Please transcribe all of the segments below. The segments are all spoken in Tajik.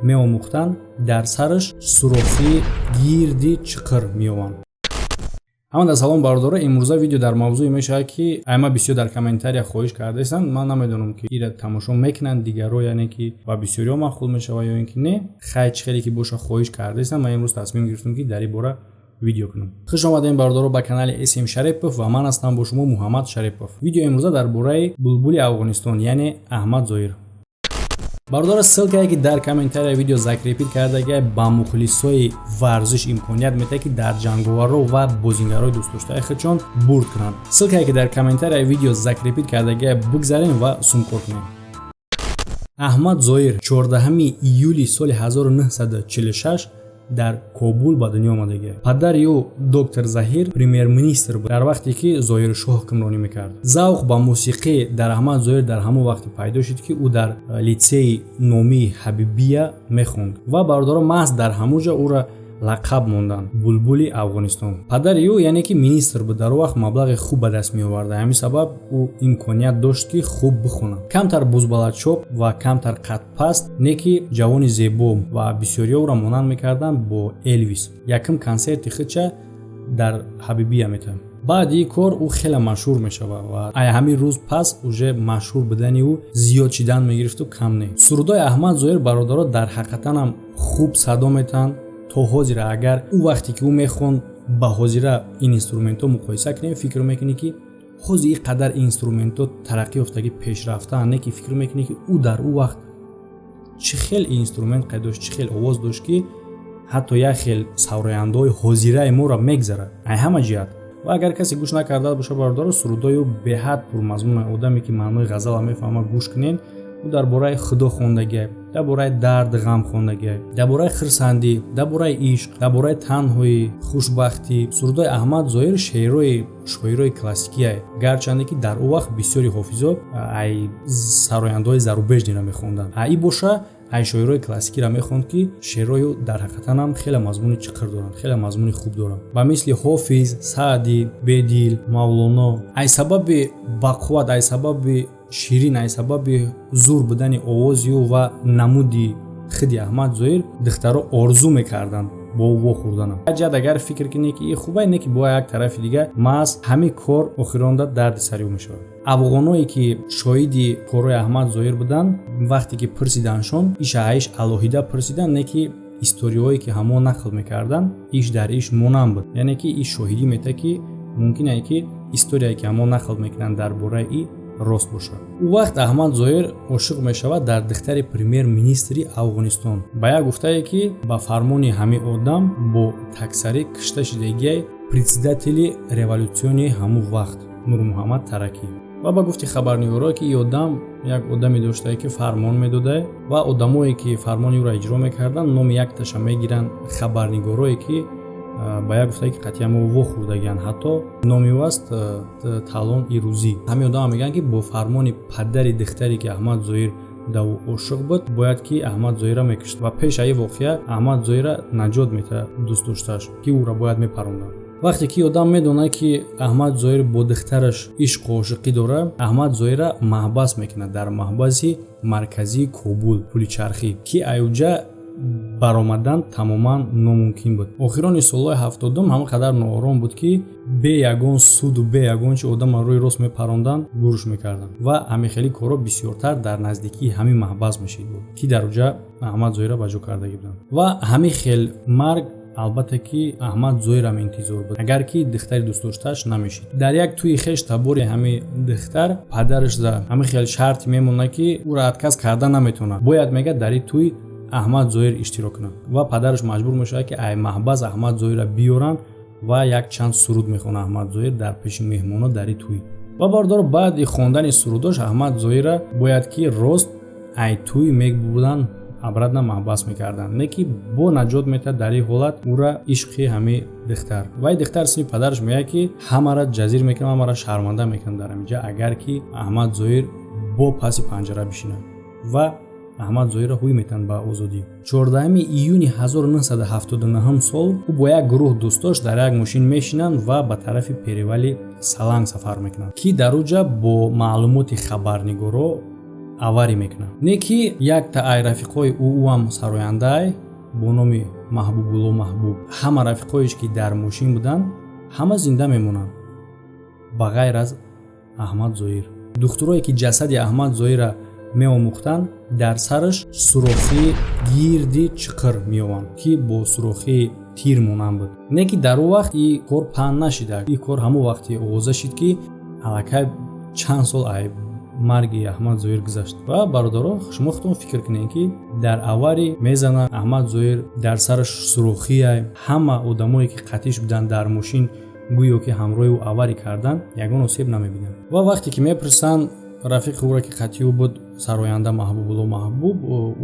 Меомӯхтанд, дар сараш сурохии гирди чиқир меёванд. Ҳамада салом, бародаро. Имрӯза видео дар мавзӯе мешавад, ки айма бисёр дар комментария хоҳиш кардаистанд. Ман намедонам, ки ира тамошо мекунанд дигарро, яъне ки ба бисёриҳо маъқул мешавад ё ин ки не. Хай, чӣ хеле ки боша, хоҳиш кардаистанд, ман имрӯз тасмим гирифтам, ки дар ин бора видео кунам. Хуш омадем, бародаро, ба канали СМ Шарипов ва ман ҳастам бо шумо Муҳаммад Шарипов. Видео имрӯза дар бораи булбули Афғонистон, яъне Аҳмад Зоир. Бародаро, ссылка е ки дар комментария видео закрепить кардага, ба мухлисои варзиш имконият медиҳад, ки дар ҷанговарро ва бозингарои дӯстдоштаи худшон бурд кунанд. Ссылка е ки дар комментария видео закрепить кардага, бигзарем ва сумкор кунем. Аҳмад Зоир 14 июли соли 1946 дар Кобул ба дунё омадагӣ. Падари ӯ, доктор Заҳир, премер-министр буд дар вақте ки Зоҳиршоҳ ҳукмронӣ мекард. Завқ ба мусиқӣ дар Аҳмад Зоҳир дар ҳамон вақте пайдо шуд, ки ӯ дар литсеи номии Ҳабибия мехонд. Ва, бародаро, маҳз дар ҳамон ҷо ӯра лақаб монданд булбули Афғонистон. Падари ӯ, яъне ки министр буд, дар он вақт маблағи хуб ба даст меоварда. Ҳамин сабаб ӯ имконият дошт, ки хуб бихонад. Камтар бузбалачоп ва камтар қадпаст, не ки ҷавони зебо, ва бисёриҳо ӯро монанд мекарданд бо Элвис. Якум консерти худша дар Ҳабибия метавад. Баъди ин кор ӯ хеле машҳур мешавад ва ай ҳамин рӯз пас уже машҳур будани ӯ зиёд шидан мегирифту кам не. Сурудҳои Аҳмад Зоҳир, бародаро, дар ҳақиқатанам хуб садо метаҳанд. То ҳозира агар ӯ вақте ки ӯ мехонд, ба ҳозира ин инструментҳо муқоиса кунем, фикр мекунӣ, ки ҳозир ин қадар инструментҳо тараққӣ ёфтагӣ, пешрафтаанд, не ки фикр мекунӣ, ки ӯ дар ӯ вақт чӣ хел инструмент қайд дошт, чӣ хел овоз дошт, ки ҳатто як хел сарояндаҳои ҳозираи моро мегзарад ай ҳама ҷиҳат. Ва агар касе гӯш накарда боша, бародаро, сурудҳои ӯ беҳад пурмазмун. Одаме ки маънои ғазала мефаҳмад, гӯш кунед. Ӯ дар бораи Худо хондагиай, дар бораи дард, ғам хондагиай, дар бораи хирсандӣ, дар бораи ишқ, дар бораи танҳоӣ, хушбахтӣ. Сурудҳои Аҳмад Зоҳир шеърҳои шоирои классикиай, гарчанде ки дар он вақт бисёри ҳофизо ай сарояндаҳои зарубежный ро мехонданд, а и боша ай шоирои классикиро мехонд, ки шеърҳои ӯ дар ҳақиқатан ҳам хеле мазмуни чиқир доранд, хеле мазмуни хуб доранд, ба мисли Ҳофиз, Саъдӣ, Бедил, Мавлоно. Ай сабаби бақувват, ай сабаби ширин, ай сабаби зур будани овози ӯ ва намуди худи Аҳмад Зоҳир духтаро орзу мекарданд бо ӯ вохӯрданам. Як ҷиҳат агар фикр кунӣ, ки и хубай, не ки бо як тарафи дига маҳз ҳамин кор охиронда дарди сари ӯ мешавад. Афғоное ки шоҳиди корҳои Аҳмад Зоҳир буданд, вақте ки пурсиданшон, ишаҳаиш алоҳида пурсиданд, не ки историяҳое ки ҳамон нақл мекарданд, иш дар иш монанд буд. Яъне ки иш шоҳидӣ метавад, ки мумкин ае, ки историяе ки ҳамон нақл мекунанд дар бораи и рост бошад. Ӯ вақт Аҳмад Зоҳир ошиқ мешавад дар духтари премер-министри Афғонистон. Ба як гуфтае, ки ба фармони ҳамин одам бо таксарӣ кушта шидагиай председатели революциони ҳамун вақт Нурмуҳаммад Таракӣ. Ва ба гуфти хабарнигорҳо, ки ин одам як одаме доштае, ки фармон медодае ва одамое ки фармони ӯро иҷро мекарданд, номи якташа мегиранд хабарнигорое, ки ба як гуфтае, ки қатъиян мо вохӯрдагианд, ҳатто номи ӯ аст Талон Ирӯзӣ. Ҳамин одама мегӯянд, ки бо фармони падари духтаре ки Аҳмад Зоҳир да ӯ ошиқ буд, бояд ки Аҳмад Зоҳирра мекушт. Ва пеш аи воқеа Аҳмад Зоҳирра наҷот метаҳад дӯстдоштааш, ки ӯро бояд мепаронданд. Вақте ки одам медонад, ки Аҳмад Зоҳир бо духтараш ишқу ошиқӣ дорад, Аҳмад Зоҳирра маҳбас мекунад дар маҳбаси марказии Кобул, Пуличархӣ, ки аюҷа баромадан тамоман номумкин буд. Охирони солҳои 70-ум ҳама қадар ноором буд, ки бе ягон суду бе ягон чи одамро рӯи рост мепаронданд, гурӯш мекарданд. Ва ҳамин корҳо бисёртар дар наздикии ҳамин маҳбас мешид буд, ки дар уҷа Аҳмад Зоҳирро ба ҷо кардагӣ буданд. Ва ҳамин хел марг, албатта, ки Аҳмад Зоҳирам интизор буд, агар ки духтари дӯстдоштааш намешид. Дар як тӯи хеш табори ҳамин духтар падараш за ҳамин хел шарт мемонад, ки ӯро отказ карда наметавонад, бояд, мегӯяд, дар ин тӯй Аҳмад Зоҳир иштирок кунад. Ва падараш маҷбур мешавад, ки ай маҳбас Аҳмад Зоҳирро биёранд. Ва як чанд суруд мехонад Аҳмад Зоҳир дар пеши меҳмонот дар ин тӯй. Ва, бардоро, баъди хондани сурудош Аҳмад Зоҳирра бояд ки рост ай тӯй мебурданд, обратно маҳбас мекарданд, не ки бо наҷот метавад дар ин ҳолат ӯра ишқи ҳамин духтар. Вай духтар сини падараш мегӯяд, ки ҳамаро ҷазир мекунам, ҳамаро шарманда мекунам дар ҳаминҷа, агар ки Аҳмад Зоҳир бо паси панҷара бишинад. Ва Аҳмад Зоҳирро ҳуй метаванд ба озодӣ. 14 июни 1979 сол ӯ бо як гурӯҳ дӯстош дар як мошин мешинанд ва ба тарафи перевали Саланг сафар мекунанд, ки дар уҷа бо маълумоти хабарнигоро Аварӣ мекунад. Не ки якта ай рафиқҳои ӯ, ӯам сарояндаай бо номи Маҳбубулло Маҳбуб, ҳама рафиқҳоеш, ки дар мошин буданд, ҳама зинда мемонанд, ба ғайр аз Аҳмад Зоир. Духтурое, ки ҷасади Аҳмад Зоирра меомӯхтанд, дар сараш сурохии гирди чиқир меёванд, ки бо сурохии тир монанд буд. Не ки дар он вақт и кор паҳн нашида, и кор ҳамон вақте оғоза шид, ки аллакай чанд сол ай марги Аҳмад Зоир гузашт. Ва, бародаро, шумо худтон фикр кунед, ки дар аварӣ мезанад, Аҳмад Зоир дар сараш сурохиай, ҳама одамое, ки қатиш буданд дар мошин, гӯё ки ҳамроҳи ӯ аварӣ карданд, ягон осеб намебинанд. Ва вақте ки мепурсанд рафиқи ӯро, ки қатъи ӯ буд, сароянда Маҳбубулло Маҳбуб,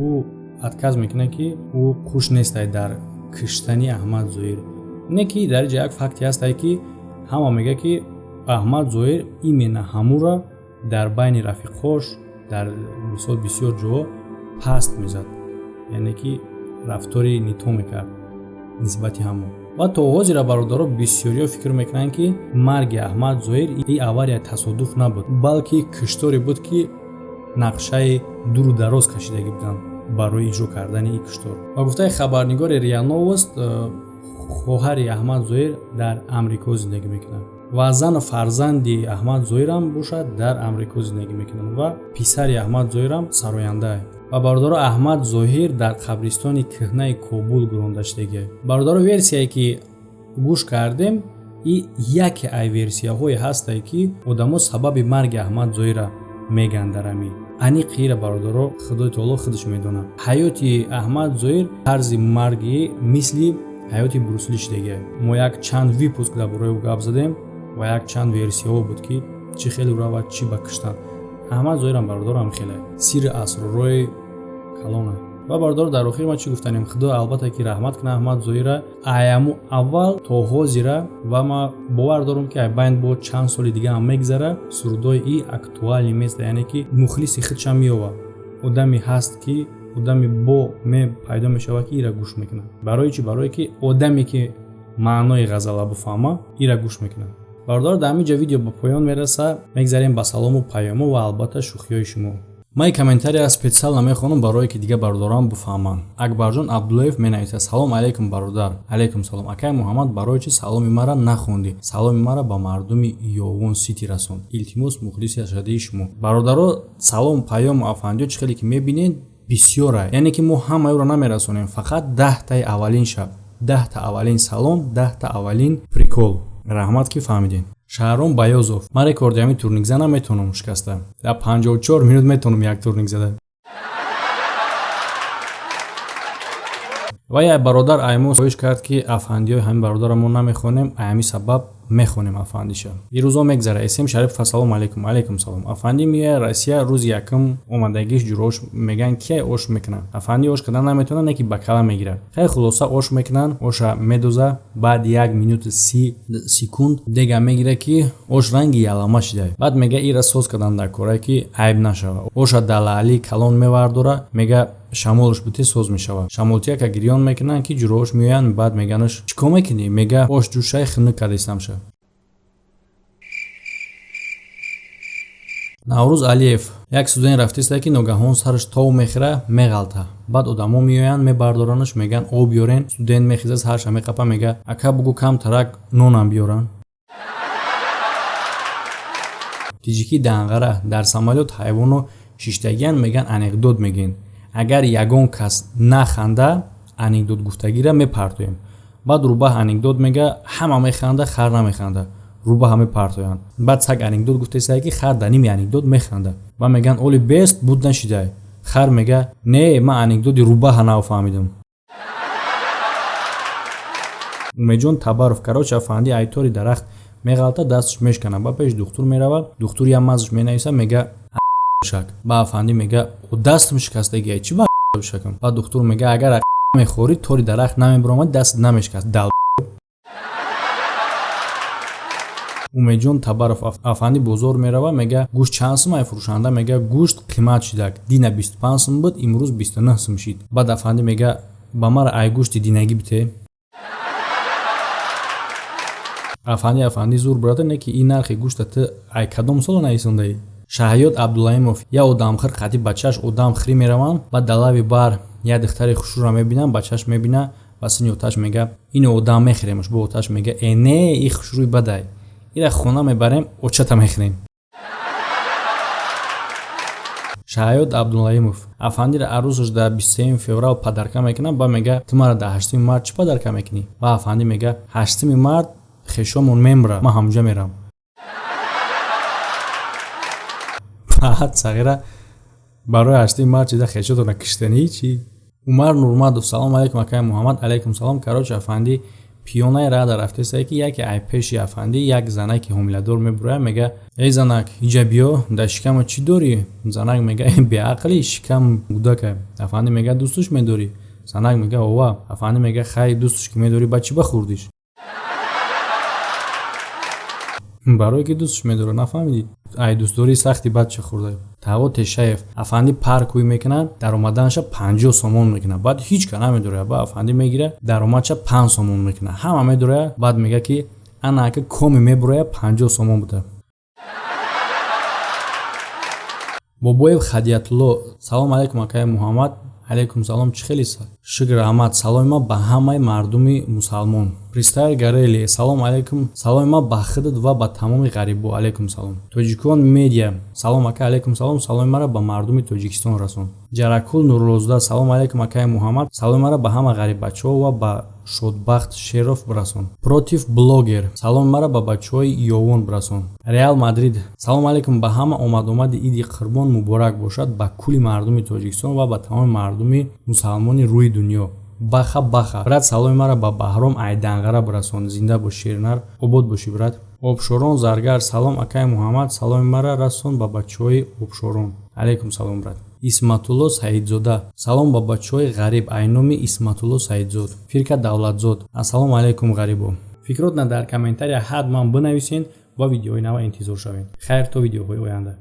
ӯ отказ мекунад, ки ӯ хуш нестай дар киштани Аҳмад Зоир. Не ки дар инҷа як факте ҳастае, ки ҳама мегӯяд, ки Аҳмад Зоир именно ҳамура дар байни рафиқҳош, дар мисол бисёр ҷоҳо паст мезад, яъне ки рафтори не то мекард нисбати ҳамон. Ва то ҳозира, бародаро, бисёриҳо фикр мекунанд, ки марги Аҳмад Зоир и авария тасодуф набуд, балки кишторе буд, ки нақшаи дуру дароз кашидагӣ буданд барои иҷро кардани ин киштор. Ба гуфтаи хабарнигори РИА Новост, хоҳари Аҳмад Зоир дар Амрико зиндагӣ мекунад ва зану фарзанди Аҳмад Зоирам бошад, дар Амрико зиндагӣ мекунанд ва писари Аҳмад Зоирам сарояндае. Ва, бародаро, Аҳмад Зоҳир дар қабристони кӯҳнаи Кобул гӯронда шудагиа. Бародаро, версияе, ки гӯш кардем, и яке ай версияҳое ҳастае, ки одамо сабаби марги Аҳмад Зоҳирра мегӯянд. Дар ами аниқи ира, бародаро, Худои таоло худаш медонад. Ҳаёти Аҳмад Зоҳир, тарзи марги мисли ҳаёти Брюс Ли шудагиа. Мо як чанд выпуск дар бораи ӯ гап задем ва як чанд версияҳо буд, ки чӣ хеле ӯ равад, чӣ ба киштан. Аҳмад Зоҳирам, бародарам, хеле сирри асрорҳои калона. Ва, бародаро, дар охир ма чӣ гуфтанем? Худо албатта ки раҳмат кунад Аҳмад Зоҳира аяму аввал то ҳозира. Ва ма бовар дорам, ки ай байн бо чанд соли дига ҳам мегзара, сурудҳои и актуальный места, яъне ки мухлиси худшам меёвад. Одаме ҳаст, ки одами бо ме пайдо мешавад, ки ира гӯш мекунад. Барои чӣ? Барое ки одаме, ки маънои ғазала бифаҳма, ира гӯш мекунад. Бародаро, дар ҳамин ҷо видео ба поён мераса. Мегзарем ба салому паёмо ва албатта шӯхиҳои шумо. Ман комментария специально мехонам, барое ки дигар бародарам бифаҳманд. Акбарҷон Абдуллоев менависад: «Салом алейкум, бародар». Алейкум салом. «Акай Муҳаммад, барои чӣ саломи мара нахондӣ? Саломи мара ба мардуми Ёвон Сити расон, илтимос, мухлиси ашадии шумо». Бародаро, салом, паёму афандиё, чӣ хеле ки мебинед, бисёра, яъне ки мо ҳамаи ӯро намерасонем, фақат 10-таи аввалин шаб, 10-та аввалин салом, 10-та аввалин прикол. Раҳмат, ки фаҳмидем. Шаҳром Баёзов: «Ман рекорди ҳамин турникзана метавонам шикаста, дар 54 минут метавонам як турник зада». Ва як бародар аймо хоҳиш кард, ки афандиҳои ҳамин бародарро мо намехонем, ай ҳамин сабаб мехонем афандиша. Ирӯзо мегзара. Эсем Шарипов: «Ассалому алайкум». Алайкум салом. Афандӣ меояд Россия. Рӯзи якум омадагиш ҷурош мегӯянд, кияй ош мекунад. Афандӣ ош кардан наметавонад, не ки ба кала мегирад. Хай, хулоса, ош мекунанд, оша медоза, баъд 1 минуту 30 секунд дега мегирад, ки ош ранги ялама шида. Баъд мега, ира соз кардан дар кора, ки айб нашава. Оша далаали калон мевардора, мега, шамолш бутӣ, соз мешавад. Шамолтияка гирён мекунанд, ки ҷурош меоянд. Баъд меганаш, чӣ кор мекунӣ? Мега, ош ҷӯшай, хунук кардистамша. Наврӯз Алиев: «Як студент рафтиста, ки ногаҳон сараш тов мехӯра, меғалта. Баъд одамо меоянд, мебардоранаш, мегӯянд, об биёрен. Студент мехеза, сарша меқапа, мега, ака, бугӯ, камтарак нонам биёранд». Тиҷикӣ Данғара: «Дар самолёт ҳайвоно шиштагиян, мегӯянд, анекдот мегӯен. Агар ягон кас наханда, анекдот гуфтагиро мепартоем. Баъд рӯбаҳ анекдот мега, ҳама механда, хар намеханда, рӯбаҳа мепартоянд. Баъд саг анекдот гуфтесае, ки хар дар ними анекдот механда. Ба мегӯянд, оли бест буд нашидай. Хар мега, не, ман анекдоти рӯбаҳа нафаҳмидам». Умедҷон Табаров: «Короче, афанди айтори дарахт меғалта, дасташ мешкана, ба пеши духтур меравад. Духтур як мазаш менависа, мега, шак. Ба афандӣ мега, дастам шикастагия, чӣ ба шакам? Баъд духтур мега, агар мехӯрӣ, тори дарахт намебиромад, дастат намешикаст дал». Умедҷон Табаров: «Афанди бозор мерава, мега, гӯшт чанд сум ай? Фурӯшанда мега, гӯшт қимат шидак, дина 25 сум буд, имрӯз 29 сум шид. Баъд афандӣ мега, ба мара ай гӯшти динагӣ бите». Афанди, афанди, зур, брата, не ки ин нархи гӯшта ту ай кадом сола нависондаӣ? Шаҳёд Абдулаимов: як одамхӯр қати бачааш одамхӯрӣ мераванд. Баъд дар лави бар як духтари хушрӯро мебинанд. Бачааш мебина ва сини оташ мега: «Ино одам мехӯремаш». Бо оташ мега: «Э, не, и хушрӯи бадай, ира хона мебарем, очата мехӯрем». Шаҳёд Абдулаимов: афандира арӯсаш дар 23 феврал подарка мекунад. Ба мега: «Ту мара дар 8 март чӣ подарка мекунӣ?» Ва афандӣ мега: «8 март хешомон мемра, ман ҳамҷа мерам». Баъд сағира барои 8 март чида хешотона киштанӣ чӣ? Умар Нурмадов: салом алейкум, акай Муҳаммад. Алейкум салом. Короче, афандӣ пиёнаи рада рафтесае, ки яке ай пеши афандӣ як занаки ҳомиладор мебурояд. Мега: «Эй занак, иҷа биё, дар шикама чӣ дорӣ?» Занак мега: «Э, беақлӣ, шикам гудака». Афандӣ мега: «Дӯстуш медорӣ?» Занак мега: «Ова». Афандӣ мега: «Хай, дӯстуш ки медорӣ, ба чӣ бахӯрдиш?» Барое ки дӯстш медорад, нафаҳмидӣ? Ай дӯстдории сахти бад чӣ хӯрда. Таво Тешаев: афандӣ парк ҳуй мекунад, даромаданаша 50 сомон мекунад. Баъд ҳеҷ ка намедорад. Баъд афандӣ мегира, даромадша 5 сомон мекунад, ҳама медорад. Баъд мега, ки ана ака коми мебурояд, 50 сомон буда. Бобоев Хадиятулло: салом алейкум, акаи Муҳаммад. Алейкум салом, чӣ хеле шукр, раҳмат. Саломи ман ба ҳамаи мардуми мусалмон. Пристайр Гарели: салом алейкум, саломи ман ба худат ва ба тамоми ғарибо. Алейкум салом. Тоҷикон Медиа: салом, ака. Алейкум салом, саломи маро ба мардуми Тоҷикистон расон. Ҷаракул Нуррозда: салом алейкум, акаи Муҳаммад, саломи маро ба ҳама ғариббачаҳо ва ба Шодбахт Шеров бирасон. Против Блогер: саломи маро ба бачаҳои Ёвон бирасон. Реал Мадрид: салом алейкум ба ҳама, омадомади Иди Қурбон муборак бошад ба кулли мардуми Тоҷикистон ва ба тамоми мардуми мусалмони рӯи дунё. Баха баха, брат. Саломи маро ба Баҳром Айданғара бирасон. Зинда бош, шернар, обод бошӣ, брат. Обшорон Заргар: салом, акаи Муҳаммад, саломи маро расон ба бачаҳои Обшорон. Алейкум салом, брат. Исматулло Саидзода: салом ба бачаҳои ғариб, айноми Исматулло Саидзод. Фирка Давлатзод: ассалому алайкум, ғарибо. Фикротна дар комментария ҳатман бинависен ва видеои нава интизор шавед. Хайр, то видеоҳои оянда.